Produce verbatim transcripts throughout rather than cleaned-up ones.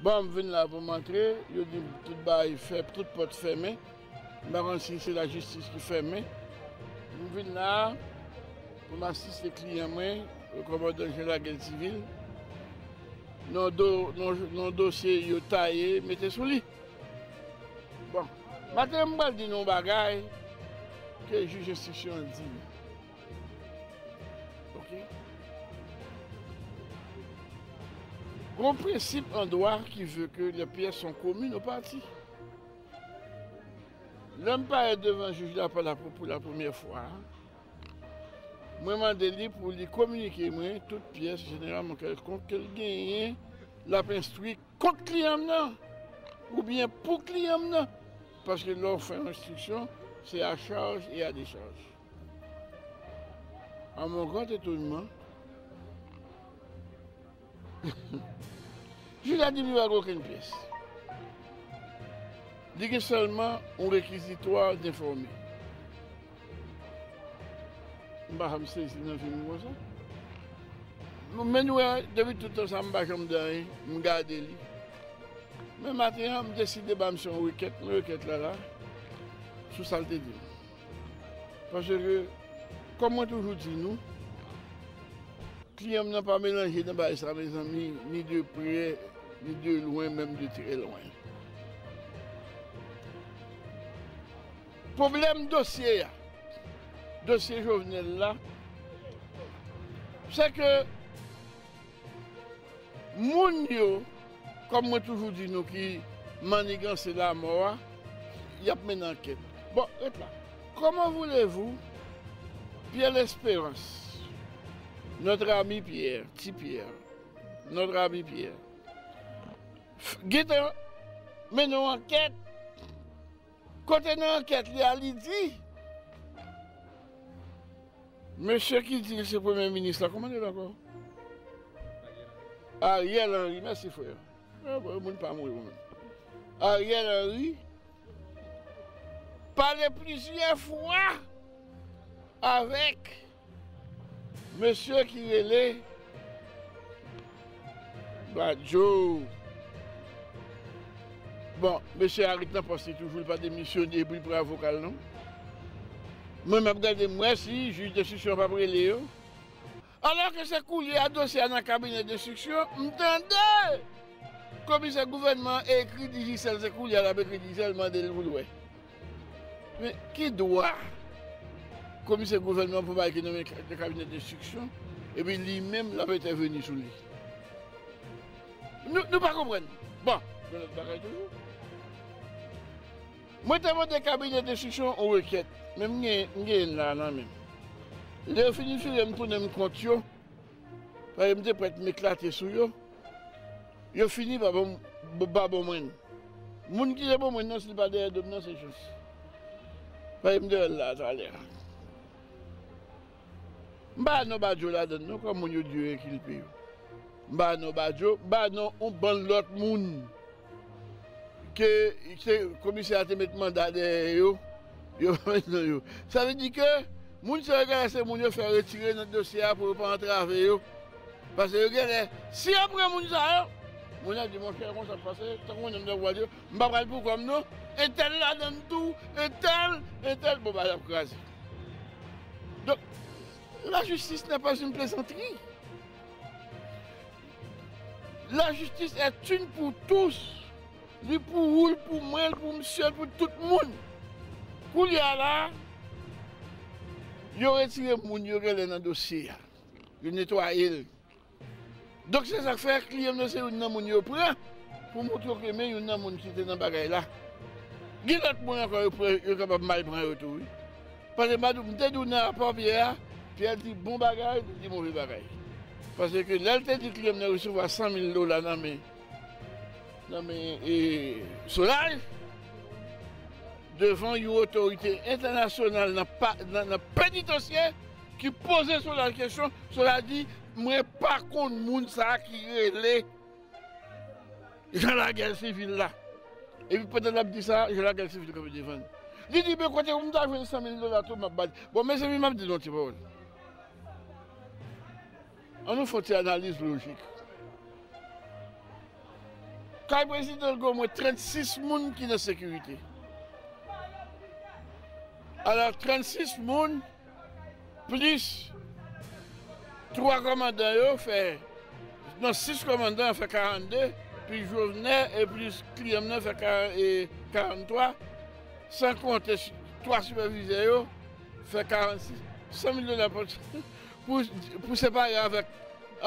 Bon, m vin la pou m antre, yo di m tout bagay fè, tout pòt fèmen. M pa konn si se lajistis ki fèmen. M vin la pou m asiste kliyan mwen, le kòmandan Jean Laguerre Civil, nan do-, nan, nan dosye yo taye, mete sou li. Bon, maten m pral di nou yon bagay ke jij enstriksyon an di m. Ok? Gon prensip an dwa ki ve ke les pièces sont communes aux parties. Lè m parèt devan jij la pou la, pou, pou la premyè fwa, mwen mande li pou li kominike mwen tout pyès jeneralman kèlkonk ke l genyen, l ap enstwi kont kliyan m nan, oubyen pou kliyan m nan. Paske lè w fè yon enstriksyon, se à charge et à décharge. À mon grand étonnement, jij la di m li pa gen okenn pyès. Li gen sèlman yon réquisitoire d'informer. M pa janm sezi nan vi m konsa. Men nou wè, depi tout tan sa, m pa janm di anyen, m gade li. Men maten an, m deside ba misye yon rekèt, men rekèt la la, sou sa l te di m. Paske, kòm mwen toujou di nou, kliyan m nan pa melanje nan bagay sa, mezanmi, ni de prè, ni de lwen, menm de trè lwen. Pwoblèm dosye a, dosye Jovenel la, se ke moun yo, kòm mwen toujou di nou ki manniganse lamò a, y ap mennen ankèt. Bon, ret la. Comment voulez-vous, Pierre L'Espérance, notre ami Pierre, Ti Pierre, notre ami Pierre, f-, gentan mennen yon ankèt. Kote nan ankèt li a, li di, mesye ki di l se premye minis la, kòman li rele ankò? Ariel Henry, mèsi frè. Ah, bon, moun pa mouri, moun. Ariel Henry pale plizyè fwa avèk mesye ki rele Badio. Bon, mesye a ret nan pòs li toujou, li pa demisyone epi li pran avoka l non. Mwen, m ap gade, m wè si jij enstriksyon an p ap rele yo. Alò ke se koulye a dosye a nan kabinè enstriksyon, m tande komisè gouvènman ekri Digicel, se koulye a l ap ekri Digicel, mande l pou l wè. Men ki dwa komisè gouvènman pou bagay ki nan men ka-, nan kabinè enstriksyon, epi li menm l ap entèveni sou li? Nou, nou pa konprann. Bon, gen lòt bagay toujou. Mwen te mande kabinè enstriksyon yon rekèt, men m gen, m gen l la nan men m. Lè yo fin vire m tounen m kont yo, paske m te prèt m eklate sou yo, yo fini pa ban m, ba bon mwen. Moun ki te ban mwen nan, si l pa dèyè do m nan, se jans. Paske m te wè l la talè a. M pa non Badio ladann non, kòm moun yo di yo enkilpe yo. M pa non Badio, m pa non yon bann lòt moun ke, ke komisè a te met manda dèyè yo, yo pa met non yo. Sa vle di ke moun sa yo genlè se moun yo fè retire nan dosye a pou yo pa antrave yo. Paske yo genlè, si yo pran moun sa yo, moun ap di, monchè, konsa k pase, tankou moun nan m te pral di, m pa pral pou kò m non, entèl ladann tou, entèl, entèl, bon, bagay ap kraze. Donk, la justice n'est pas une plaisanterie. La justice est une pour tous. Li pou ou, li pou mwen, li pou misye, li pou tout moun. Koulye a la, yo retire moun yo genlè nan dosye a. Yo netwaye l. Donk, se sa k fè kliyan m nan se youn nan moun yo pran pou montre w ke men youn nan moun ki te nan bagay la. Gen lòt moun ankò yo pran, yo kapab mal pran yo tou, wi. Paske m a di w, m te di w nan rapò Pyè a, Pyè di bon bagay, li di move bagay. Paske lè l te di kliyan m nan resevwa san mil dola nan men, nan men, e, Solaj, devan yon otorite entènasyonal nan pa, nan, nan penitansye, ki poze Solaj kesyon, Solaj di, mwen pa konn moun sa a ki rele Jean Laguerre Civil la. Epi pandan l ap di sa, Jean Laguerre Civil kanpe devan l. Li di, men kote pou m ta jwenn san mil dola tou, m ap ba li. Bon, mezanmi, m ap di nou yon ti pawòl. Ann nou fè yon ti analiz lojik. Kay prezidan gen omwen trannsis moun ki nan sekirite. Alò, trannsis moun, plis twa kòmandan yo fè, non, sis kòmandan fè karannde, plis Jovenel, e plis kliyan m nan fè ka-, e, karanntwa, san konte si-, twa sipèvizè yo fè karannsis, san mil dola pou, pou, pou separe avèk,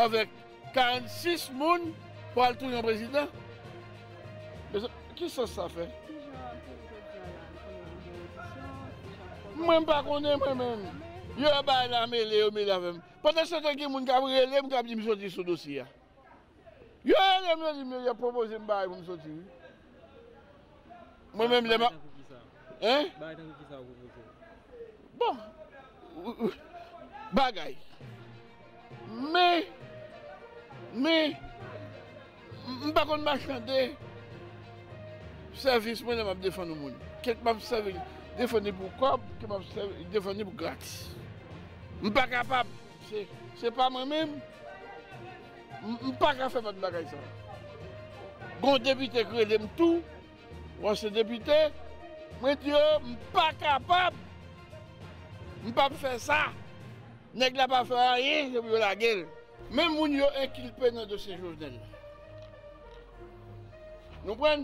avèk karannsis moun pou al touye yon prezidan. Mezanmi, ki sans sa fè? Mwen, m pa konnen, mwen menm. Yo bay la mele, yo mele avè m. Pandan se tan, gen moun k ap rele m, k ap di m soti sou dosye a. Yo rele m, yo di m, yo pwopoze m bagay pou m soti, wi. Mwen menm, lè m ap... Bagay tankou kisa? Hein? Bagay tankou kisa ou pwopoze? Bon, bagay. Men, men, m, m pa konn machande sèvis mwen lè m ap defann yon moun. Kèt m ap sèvi, defann li pou kòb, kèt m ap sèvi, defann li pou gratis. M pa kapab. Se, se pa mwen menm. M, m pa ka fè lòt bagay sa. Gon depite k rele m tou. Yon ansyen depite. Mwen di yo, m pa kapab. M p ap fè sa. Nèg la pa fè anyen, se pou yo lage l. Men moun yo enkilpe nan dosye Jovenel la. Nou konprann?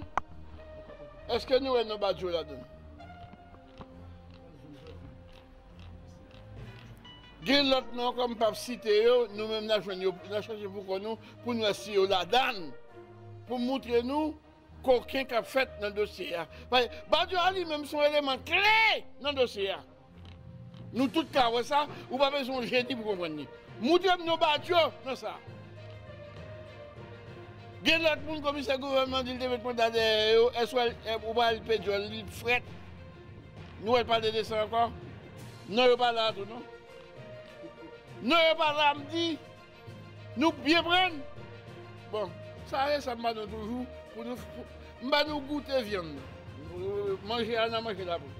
Èske nou wè non Badio ladan l? Gen lòt non ankò, m p ap site yo, nou menm n a jwenn yo, n a chèche pou kò nou, pou n wè si yo ladan l, pou moutre nou koken k ap fèt nan dosye a. Paske Badio a li menm se yon eleman kle nan dosye a. Nou tout ka wè sa, ou pa bezwen yon jeni pou konprann li. Moutre m non Badio nan sa. Gen lòt moun komisè gouvènman di l te met manda dèyè yo, èske w al, ou pa al pè dyòl li frèt? Nou wè l pale de sa ankò? Non, yo pa la tou, non. Non, yo pa la, m di. Nou byen pran. Bon, sa e sa m ba nou toujou, pou nou, pou, m ba nou goute vyann nan. Manje a, n a manje l apre.